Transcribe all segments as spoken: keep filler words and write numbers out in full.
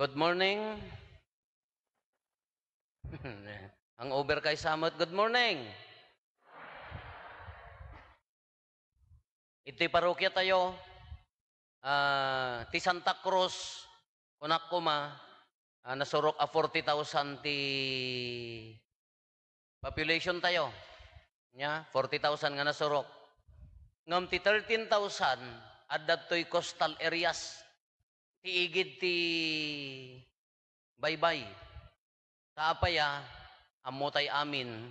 Good morning. Ang over kay Samot, good morning. Iti parokya tayo, ah, ti Santa Cruz, kunak koma, ah, nasurok a forty thousand ti population tayo. Nya, forty thousand nga nasurok. Ngem ti thirteen thousand, adda toy coastal areas. Ti igid ti baybay. Ta apay a, ammo tay amin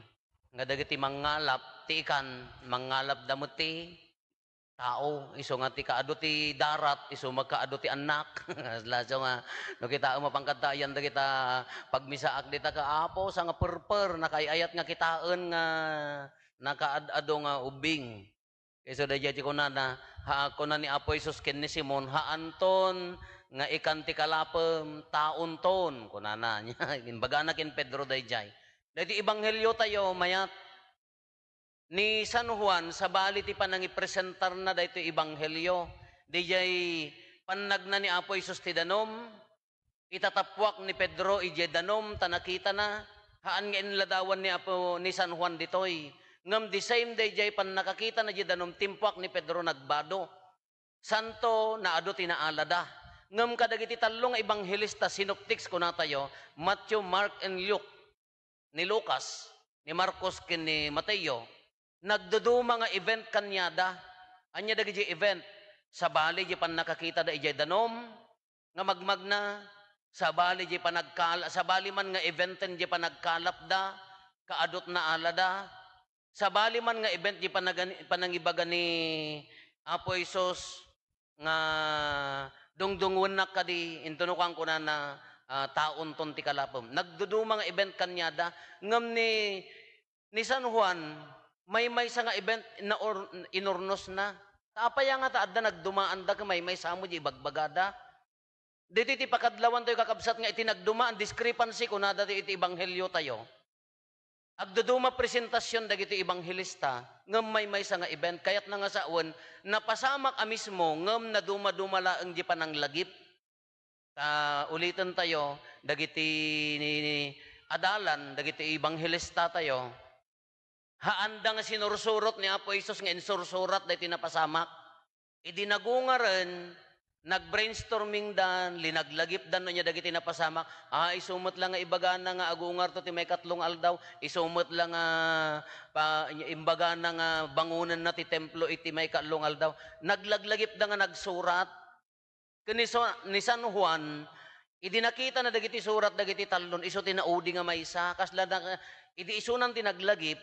nga dagiti mangngalap ti ikan, mangngalapda met ti tao. Isu nga ti kaadu ti darat, isu met kaadu ti annak. Laso nga, no kitaem a pangkadta, ayan dagita pagmisaak dita ka, Apo, sa nga perper, nakaay-ayat nga kitaen nga nakaad-ado nga ubing. Isu daydiay ti kunana, ha, kuna ni Apo Jesus ken ni Simon, "Haanton nga ikan ti kalapem, taonton," kunana. Imbagana ken Pedro daydiay. Daytoy ebanghelio tayo, mayat. Ni San Juan, sabali ti panangipresentarna daytoy ebanghelio, daydiay pannagna ni Apo Jesus ti danum, itatappuak ni Pedro idiay danum ta nakitana, haan nga inladawan ni Apo, ni San Juan ditoy. Ngem the same day, diay pannakakitana diay danum, timpuak ni Pedro nagbado. Santo, naadu ti naalada. Ngem kadagiti tallo nga ebanghelista, synoptics kunatayo, Matthew, Mark, and Luke, ni Lucas, ni Marcos, ken ni Mateo, nagduduma nga event kaniada. Ania dagiti event? Sabali diay pannakakitada idiay danum nga magmagna, sabali diay panagkal-, sabali man nga eventen diay panagkalapda, kaadu ti naalada, sabali man nga event diay panagani-, panangibaga ni Apo Jesus, nga dungdungngoennak kadi, intono kunana, ah, taonton ti kalapem. Nagduduma nga event kaniada, ngem ni, ni San Juan, maymaysa nga event na or-, inurnosna. Ta apay a nga ta adda nagdumaanda ket maymaysa met diay ibagbagada? Ditoy ti pakadlawan tayo, kakabsat, nga iti nagdumaan, discrepancy, kunada ti iti ebanghelio tayo. Agduduma presentasion dagiti ebanghelista, ngem maymaysa nga event, kayatna nga sawen, napasamak a mismo, ngem nadumaduma laeng diay pananglagip. Ta uliten tayo, dagiti ni, ni adalan, dagiti ebanghelista tayo, haanda nga sinursurot ni Apo Jesus nga insursurat daytoy napasamak. Idi nagungaren, nag-brainstormingdan, linaglagipdan no ania dagiti napasamak. Ah, isu met la nga ibagana nga agungarto ti maikatlo nga aldaw, isu met la nga pa-, imbagana nga bangonenna ti templo iti maikatlo nga aldaw. Naglaglagipda nga nagsurat. Ken ni Sa-, ni San Juan, idi nakitana dagiti surat dagiti tallon, isu ti naudi nga maysa. Kasla na, idi isunan ti naglagip,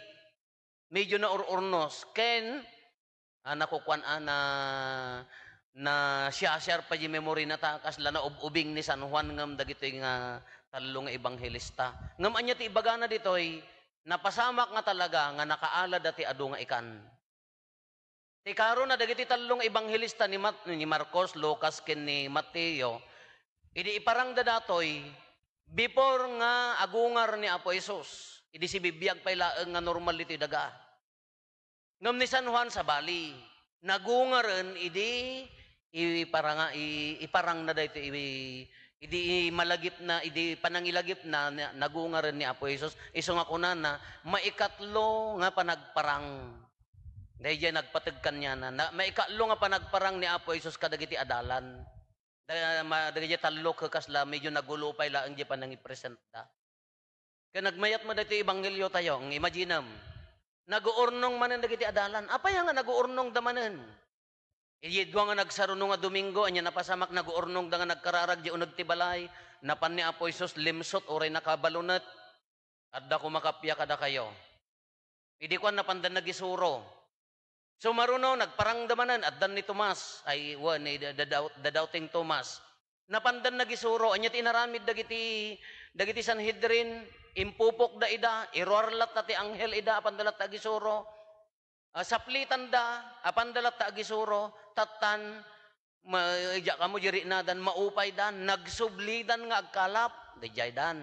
medyo naur-urnos. Ken, ah, nakukuan, ah, na, nasiasiar pay diay memorina ta kasla naub-ubing ni San Juan ngem dagitoy nga tallo nga ebanghelista. Ngem ania ti ibagana ditoy? Napasamak nga talaga nga nakaalada ti adu nga ikan. Ti karona dagiti tallo nga ebanghelista ni Mat-, ni Marcos, Lucas, ken ni Mateo, idi iparangda datoy, before nga agungar ni Apo Jesus, idi sibibiag pay laeng nga normal ditoy daga. Ngem ni San Juan, sabali, nagungaren idi iparanga-, i-, iparangna daytoy, i-, idi malagipna, idi panangilagipna, na-, nagungaren ni Apo Jesus. Isu nga kunana, maikatlo nga panagparang. Daydiay nagpateg kaniana. Na, maikatlo nga panagparang ni Apo Jesus kadagiti adalan. Da-, ma-, dagiti tallo ket kasla medyo nagulo pay laeng diay panangipresentda. Ken nagmayat met daytoy ebanghelio tayo, ng imaginem. Naguurnong manen dagiti adalan. Apay nga naguurnongda manen? Idi dua nga nagsaruno nga Domingo, ania napasamak, naguurnongda nga nagkararag diay uneg ti balay. Napan ni Apo Jesus, limsut, uray nakabalunet. Adda koma kappia kadakayo. Idi kuan, napandan nagisuro. Sumaruno, nagparangda manen, addan ni Tomas, ay, wen, ni the, the doubt-, the doubting Thomas. Napandan nagisuro, ania ti inaramid dagiti, dagiti Sanhedrin, impupokda ida, iruar latta ti anghel ida, apanda latta agisuro. Ah, saplitanda, apanda latta agisuro, tattan, ma-, diak ammo diay riknadan, maupaydan, nagsublidan nga agkalap, daydiaydan.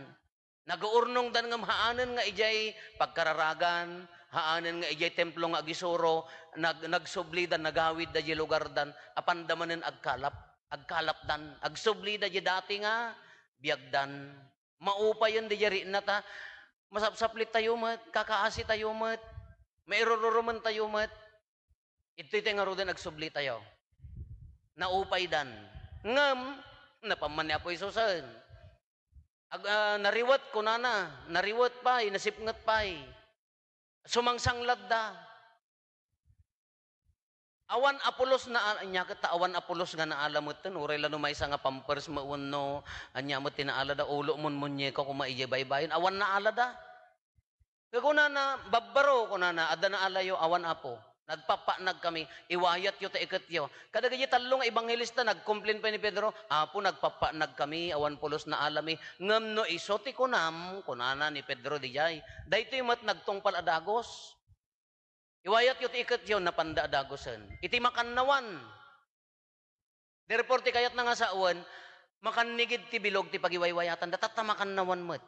Naguurnongdan ngem haanen nga idiay pagkararagan, haanen nga idiay templo nga agisuro, nag-, nagsublidan, nagawidda diay lugardan, apanda manen agkalap, agkalapdan, agsublida diay dati nga biagdan. Maupayen diay rikna ta masapsaplit tayo met, kakaasi tayo met, mairururumen tayo met. Itoy ti ngaruden agsubli tayo. Naupaydan. Ngem, napan man ni Apo Jesusen. Ag-, ah, nariwet, kunana, nariwet pay, nasipnget pay. Sumangsanglad da. Awan a pulos na, ania ket ta awan a pulos nga naala metten, uray la no maysa nga Pampers met wenno ania met ti naala da, ulo mon muñeko koma idiay baybayon, awan naala da. Ket kunana, "Babbaro," kunana, "adda naalayo, awan, Apo. Nagpappaanag kami, iwayatyo ta iketyo." Kadagiti tallo nga ebanghelista, nagkomplain pay ni Pedro, "Apo, nagpappaanag kami, awan pulos naalami." "Ngem no isu ti kunam," kunana ni Pedro diay, "daytoy met nagtungpal a dagus." Iwayatyo ti iketyo, napanda a dagusen. Iti makannawan. Therefore, ti kayatna nga sawen, makannigid ti bilog ti pagiwaywayatanda, tatta makannawan met.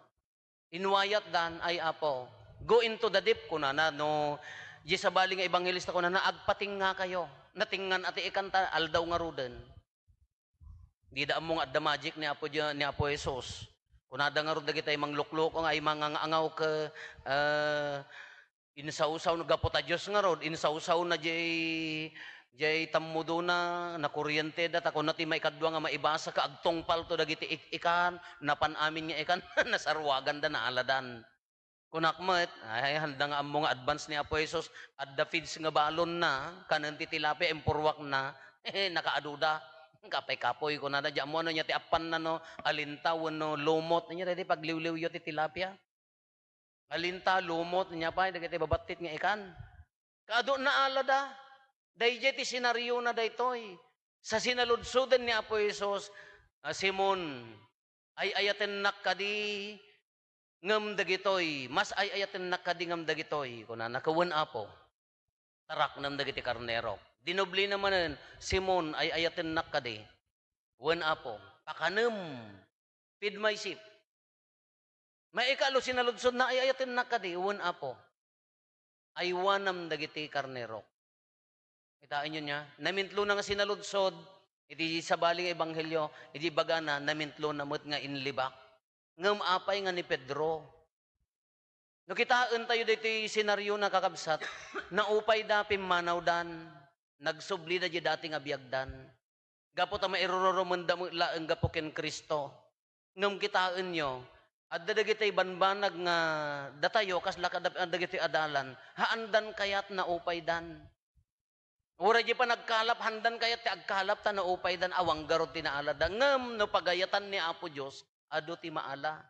Inwayatdan, "Ay, Apo, go into the deep," kunana, no, di sabali nga ebanghelista kunana, "Agpatingngakayo." Natingngana ti ikan ta aldaw ngaruden. Dida ammo nga adda magic ni Apo Dia-, ni Apo Jesus. Kunada ngarud dagiti mangluklukong ay mangangaangaw ket, ah, insawsaw gapu ta Dios ngarud, insawsawna diay, diay tammudona, nakurienteda, ta kuna ti maikadua nga maibasa ket agtungpalto dagiti ik-, ikan, napan amin nga ikan, nasaruaganda, naaladan. Kunak met, ay, handa nga ammo nga advance ni Apo Jesus, adda feeds nga balonna, kanen ti tilapia, impurwakna, eh, nakaaduda. Kapoy-kapoy, kunada, "Di ammo ania ti appanna, no? Alinta wenno lumot." Ania daydi pagliwliwyo ti tilapia? Alinta, lumot, ania pay dagiti babattit nga ikan. Kaadu naalada, daydiay ti senariona daytoy. Sa sinaludsoden ni Apo Jesus, "Ah, Simon, ay-ayatennak kadi ngem dagitoy, mas ay-ayatennak kadi ngem dagitoy?" kunana, "Wen, Apo, taraknem dagiti karnerok." Dinoblina manen, "Simon, ay-ayatennak kadi?" "Wen, Apo." "Pakanem." "Feed my sheep." Maikalo, sinaludsodna, "Ay-ayatennak kadi?" "Wen, Apo." "Aywanam dagiti karnerok." Kitaenyo nia? Namintlona nga sinaludsod iti sabali nga ebanghelio, iti ibagana, namintlona met nga inlibak. Ngem apay nga ni Pedro? No kitaentayo daytoy senariona, kakabsat, naupayda, pimmanawdan, nagsublida diay dati nga biagdan. Gapu ta mairururumenda met laeng gapu ken Cristo. Ngem kitaenyo, adda dagiti banbanag nga datayo, kasla kada-, dagiti adalan, haandan kayat naupaydan. Uray di panagkalap, haandan kayat ti agkalap ta naupaydan, awan garud ti naalada. Ngem no pagayatan ni Apo Dios, adu ti maala.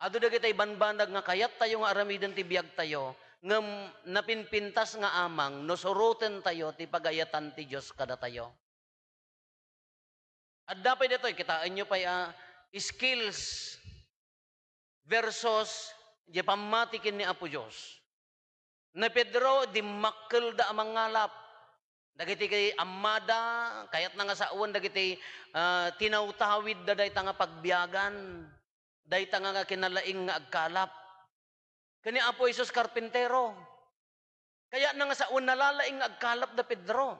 Adu dagiti banbanag nga kayattayo nga aramiden ti biagtayo, ngem napinpintas nga amang no surotentayo ti pagayatan ti Dios kadatayo. Adda pay ditoy, kitaenyo pay a skills versus di pammati ken ni Apo Dios. Ni Pedro, dimmakkelda a mangngalap. Dagiti kay ammada, kayatna nga sawen dagiti, ah, tinawtawidda dayta nga pagbiagan, dayta nga kinalaing nga agkalap. Ken ni Apo Jesus, karpintero. Kayatna nga sawen, nalalaing nga agkalap da Pedro.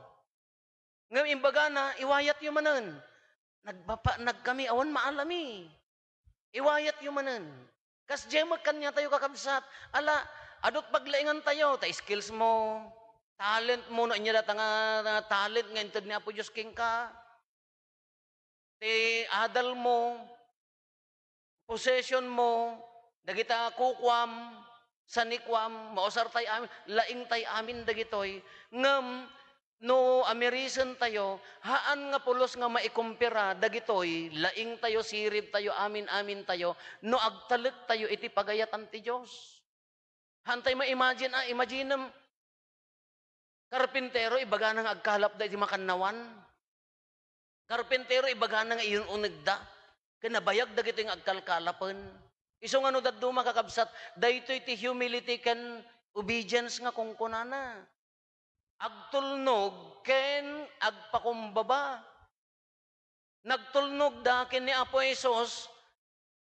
Ngem imbagana, "Iwayatyo manen. Nagpapaanag kami, awan maalami." Iwayatyo manen. Kasdiay met kaniatayo, kakabsat. Ala, adut paglaingantayo, ta skills mo, talent mo, no ania data nga, nga talent nga inted ni Apo Dios kenka. Ti adal mo, possession mo, dagita kukuam, sanikuam, mausartay amin, laingtay amin dagitoy. Ngem no amirisentayo, haan nga pulos nga maikumpara dagitoy, laingtayo, siribtayo, amin-amintayo, no agtalektayo iti pagayatan ti Dios. Haantay ma-imagine, ah, imaginem, karpintero, ibagana nga agkalapda iti makannawan. Karpintero, ibagana nga iyun-unegda. Ken nabayag dagitoy nga agkalkalapen. Isu nga no dadduma, kakabsat, daytoy ti humility ken obedience nga kunkunana. Agtulnog ken agpakumbaba. Nagtulnogda ken ni Apo Jesus,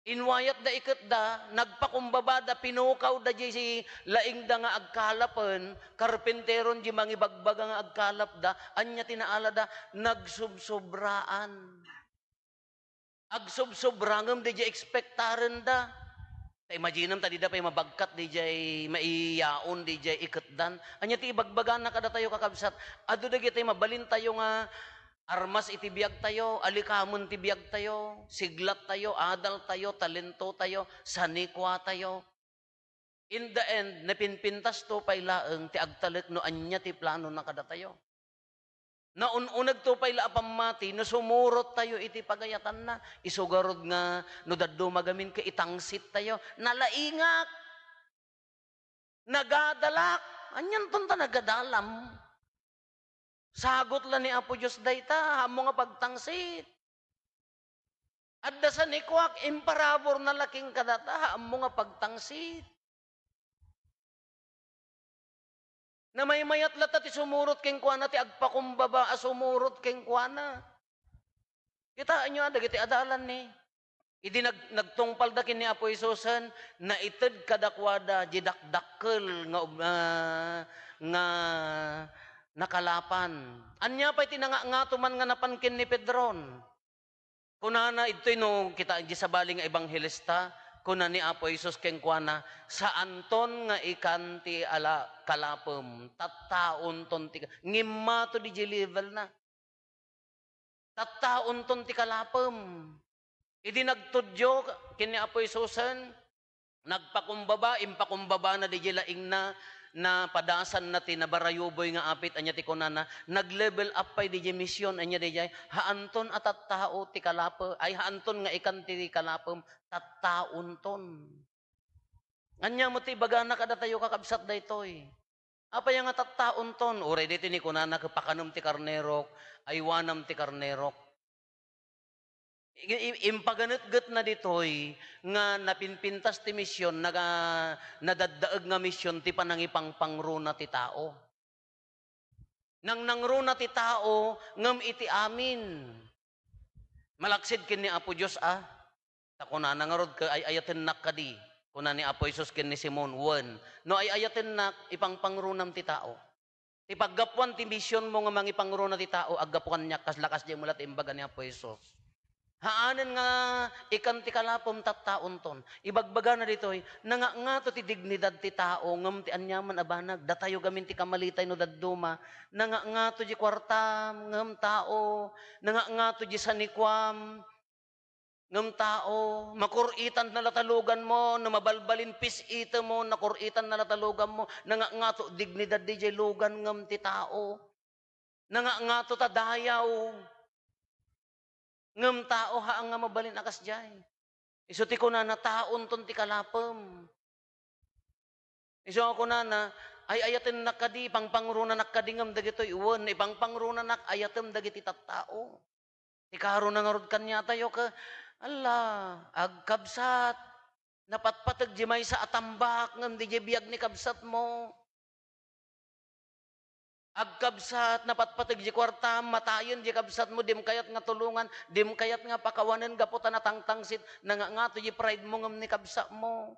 inwayatda iketda, nagpakumbabada, pinukawda diay laingda nga agkalapen, karpinteron diay mangibagbaga nga agkalapda, ania ti naalada? Nagsubsobraan. Agsubsobra ngem didiay expectarenda. Ta imaginem ta dida pay mabagkat didiay maiyaon didiay iketdan. Ania ti ibagbagana kadatayo, kakabsat? Adu dagiti mabalintayo nga armas iti biagtayo, alikamen ti biagtayo, siglattayo, adaltayo, talentotayo, sanikuatayo. In the end, napinpintasto pay laeng ti agtalek no ania ti planona kadatayo. Naun-unegto pay la a pammati no sumurottayo iti pagayatanna. Isu garud nga no dadduma gamin ket itangsittayo, nalaingak, nagadalak. Anianton ta nagadalam? Sagot la ni Apo Dios dayta, ammo nga pagtangsit. Adda sanikuak, imparaburna la ken kadata, ammo nga pagtangsit. Namaymayat latta ti sumurot kenkuana, ti agpakumbaba a sumurot kenkuana. Kitaenyo, a, dagiti adalanna. Idi nag-, nagtungpalda ken ni Apo Jesusen, naited kadakuada di dakdakkel nga ub-, ah, nga nakalapan. Ania pay ti nangangato man nga napan ken ni Pedron? Kunana, idtoy no kita, di sabali nga ebanghelista, kuna ni Apo Jesus kenkuana, "Saanton nga ikan ti ala-, kalapem, tattaonton ti ka-," ngimmato di level na. "Tattaonton ti kalapem." Idi nagtudyo ken ni Apo Jesusen, nagpakumbaba, impakumbabana didiay laingna, napadasanna ti nabarayuboy nga apit, ania ti kunana, nag-level up pay didiay mission, ania didiay, haanton a tattao ti kalape-, ay, haanton nga ikan ti kalapem, tattaonton. Ania met ti ibagana kadatayo, kakabsat, daytoy? Apay nga tattaonton? Uray daytoy ni kunana, "Pakanem ti karnerok, aywanam ti karnerok." I-, i-, impaganetgetna ditoy nga napinpintas ti mision, naga-, nadaddaeg nga mision ti panangipangpangruna ti tao. Nangnangruna ti tao ngem iti amin. Malaksid ken ni Apo Dios a. Ta kunana ngarud, "Ay-ayatennak kadi?" Kuna ni Apo Jesus ken ni Simon, "Wen, no ay-ayatennak, ipangpangrunam ti tao." Ti paggapuan ti misionmo nga mangipangruna ti tao, aggapu kaniak, kasla kasdiay met la ti imbaga ni Apo Jesus. Haanen nga ikan ti kalapem, tattaonton. Ibagbagana ditoy, nangangato ti dignidad ti tao, ngem ti aniaman a banag, datayo gamin ti kamalitay no dadduma, nangangato di kuartam, ngem tao, nangangato di sanikuam, ngem tao, makur-itan na la ta luganmo, no mabalbalin pis-itemmo, nakur-itan na la ta luganmo, nangangato dignidad didiay lugan ngem ti tao. Nangangato ta dayaw. Ngem tao, haan nga mabalin a kasdiay. Isu ti kunana, "Taonton ti kalapem." Isu nga kunana, "Ay-ayatennak kadi, pangpangrunanak kadi ngem dagitoy?" Wen, ipangpangrunanak, ayatem dagiti tattao. Ti karona ngarud kaniatayo ket, ala, agkabsat, napatpateg di maysa a tambak ngem didiay biag ni kabsatmo. Agkabsat, napatpateg di kuartam, matayen di kabsatmo, dim kayat nga tulongan, dim kayat nga pakawanen gapu ta natangtangsit, nangangato di pride mo ngem ni kabsatmo.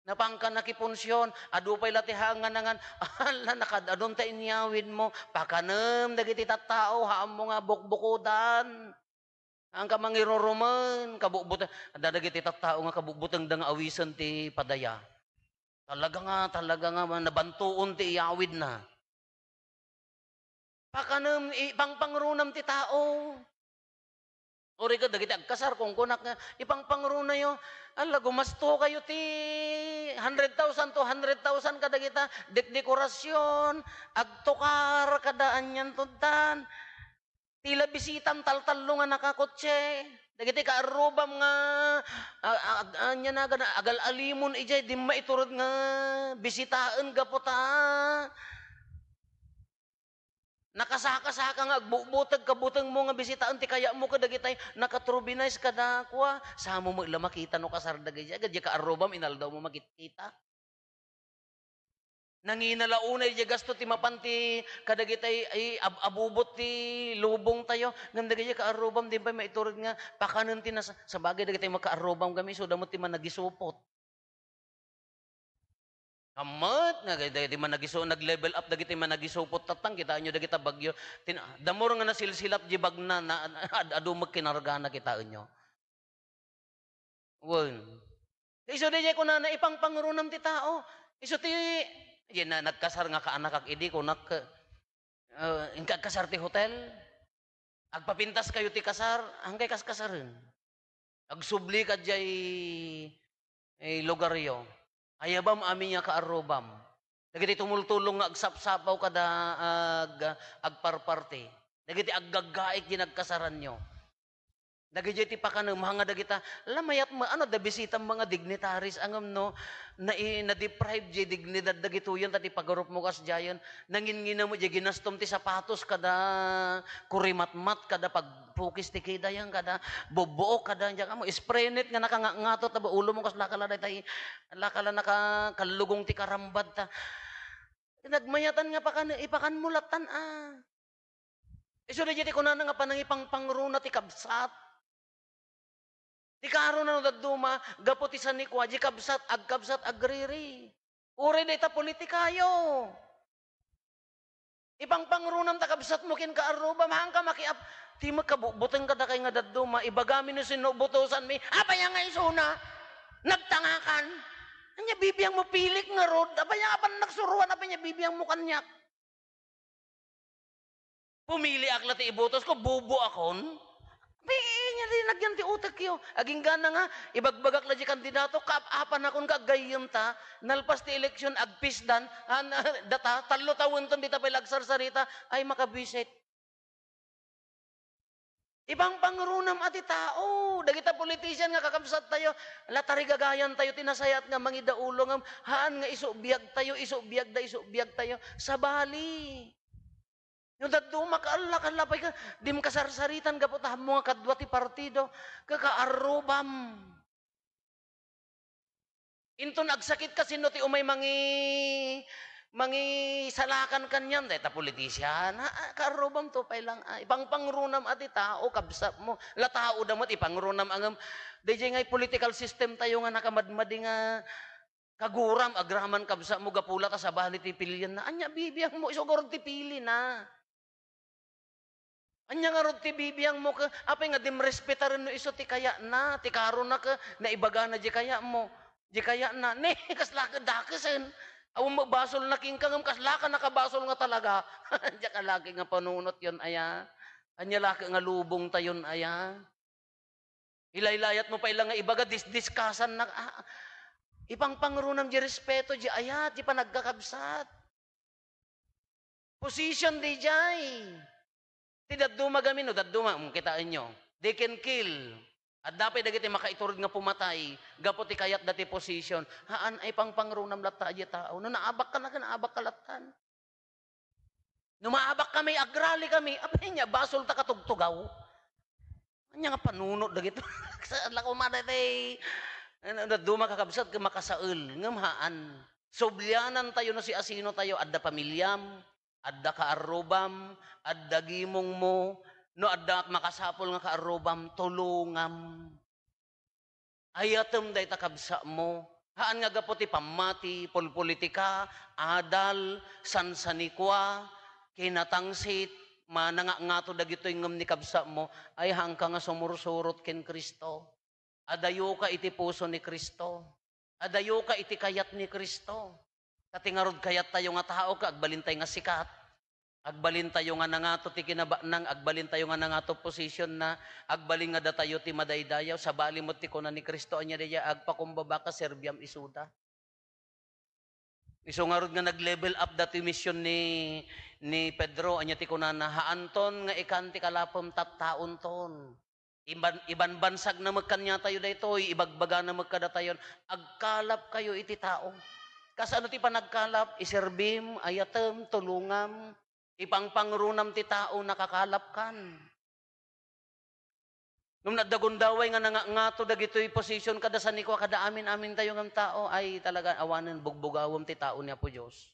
Napanka nakipunsion, adu pay la ti hangan-hangan, ala, nakad-adun ta inyawidmo, pakanem dagiti tattao, haanmo nga bukbukodan. Haanka mangirurumen, kabukbuteng, adda dagiti tattao nga kabukbutengda nga awisen ti padaya. Talaga nga, talaga nga, nabantuon ti iyawidna. Pakanem, ipangpangrunam ti tao. Uray ket dagiti agkasar, kunkunak nga, "Ipangpangrunayo, ala, gumasto kayo ti hundred thousand, two hundred thousand kadagita, dekdekorasion, agtukar, kada anian tudtan. Ti la bisitam, taltallo nga nakakotse. Dagiti kaarrubam nga, a-, a-, ag-, ania na, gana, agal-alimon idiay, di maiturod nga bisitaen gapu ta." Nakasakasaka nga agbutbuteg, kabutengmo nga bisitaen ti kayatmo kadagitay nakatrubinize kadakua. Samo met la makita no kasar dagiti, agay diay kaarrubam, inaldawmo makitkita. Nangina la unay diay gasto ti mapan ti kadagitay ay ab-, abubot ti lubongtayo. Ngem dagiti kaarrubam, di pay maiturod nga pakanen ti nas-, sabagay dagitay makaarrubam kami, isuda met ti managisupot. Ammet nga dagiti managisu-, nag-level up dagiti managisupot tattang, kitaenyo dagita bagyo. Tin-, the more nga nasilsilap di bagna, na, ad-, adu met kinargana, kitaenyo. Wen. Isu daydiay kunana, ipangpangrunam ti tao. Isu ti, diay na, nagkasar nga kaanakak idi, kunak, eh, inka agkasar ti hotel. Agpapintas kayo ti kasar, angkay kaskasaren. Agsubli ka diay, eh, lugaryo. Ayabam amin nga kaarrubam. Dagiti tumultulong nga agsapsapaw kada ag-, agparparti. Dagiti aggaggaik diay nagkasaranyo. Dagiti ti pakanem, nga dagita, lamayat mo, ano, da bisitam mga dignitaries, angem no, nai-, na-deprive diay dignidad dagitoyen, ta ti pagarupmo kasdiayen, nanginnginam diay ginastom ti sapatos kada kurimatmat, kada pagpukis ti kidayang, kada bubbuok, kada, diak amo, spray net nga nakangangato, ta ba ulo mo kas lakala daytay, lakala nakakallugong ti karambad, ta nagmayatan nga pakan-, ipakan mo latan, ah. Isu daydiay ti kunana nga panangipangpangruna ti kabsat. Ti karuna no dadduma, gapu ti sanikua, di kabsat, agkabsat, agriri. Uray dayta politikayo. Ipangpangrunam ta kabsatmo ken kaarrubam, haanka makiap-, ti makabutbuteng kadakay nga dadduma, ibagami no sinno botosanmi, apay nga isuna? Nagtangakan. Ania bibiang mo pilik ngarud, apay nga apan nagsuruan, apay nga bibiang mo kaniak? Pumiliak la ti ibotosko, bubuakon. Ania ti nagyan ti utekyo. Agingga na nga, ibagbagak la di kandidato, kaap-apanakon ka, aggayyemta, nalpas ti eleksyon, agpisdan, an-, data, tallo tawenton, dita pay la agsarsarita, ay, makabwisit. Ipangpangrunam a ti tao. Dagita politician nga kakabsattayo, la tarigagayantayo ti nasayaat nga mangidaulo ngem haan nga isu biagtayo, isu biagda, isu biagtayo. Sabali. No dadduma ka, alla, kalla pay ka, dim kasarsaritan gapu ta hammo nga kadua ti partido, kakaarrubam. Inton agsakit ka, sino ti umay mangi-, mangisalakan kaniam? Dayta politician. Ha, ah, kaarrubam to pay lang. Ah, ipangpangrunam a ti tao, kabsatmo. La tao da met ipangrunam angem. Daydiay ngay political system tayo nga nakamadmadi nga kaguram, agraman kabsatmo, gapu la ta sabali ti pilienna. Ania bibiangmo, isu garud ti pilina. Ania ngarud ti bibiangmo ket apay nga dim respetaren no isu ti kayatna, ti karuna ket naibagana di kayatmo, di kayatna. Ne, kasla ket dakesen. Awan met basolna kenka ngem kasla ka nakabasol nga talaga. Diak a laki nga panunotyon aya. Ania la ket nga lubongtayon aya. Ilaylayat mo pay la nga ibaga, dis-, diskasan na, ah, ipangpangrunam di respeto, di ayat, di panagkakabsat. Position di jay. Ti dadduma gamin, no, dadduma, mm, kitaenyo. They can kill. Adda pay dagiti makaitured nga pumatay, gapu ti kayatda ti position. Haan, ay pangpangrunam latta a di tao. No naabak ka na, naabak ka lattan. No maabak kami, agrali kami, apay nia, basol ta katugtugaw. Ania nga panunot dagito? Sa lako man daytoy, ano, dadduma kakabsat, ket makasael, ngem haan. Sublianantayo no siasinotayo, adda pamiliam, adda kaarrubam, adda gimongmo, no adda makasapul nga kaarrubam, tulongam. Ayatem dayta kabsatmo. Haan nga gapu ti pammati, polpolitika, adal, sansanikua, kinatangsit, manangangato dagitoy ngem ni kabsatmo, ay haanka nga sumursurot ken Cristo. Adayoka iti puso ni Cristo. Adayoka iti kayat ni Cristo. Ta ti ngarud kayattayo nga tao ket agbalintayo nga sikat. Agbalintayo nga nangato ti kinabaknang, agbalintayo nga nangato posisionna, agbalin nga datayo ti madaydayaw. Sabali met ti kuna ni Cristo, ania daydiay, agpakumbaba ka, serbiam isuda. Isu ngarud nga nag-level up datoy mission ni, ni Pedro, ania ti kunana, haanton nga ikan ti kalapem, tattaonton. Iban-, ibanbansagna met kaniatayo daytoy, ibagbagana met kadatayon, agkalapkayo iti tao. Kasano ti panagkalap? Iserbim, ayatem, tulongam, ipangpangrunam ti tao, nakakalapkan. Ngem no adda gundaway nga nangangato dagitoy position kada sanikua, kada amin-amintayo ngem tao, ay talaga awanen bugbugawem ti tao ni Apo Dios.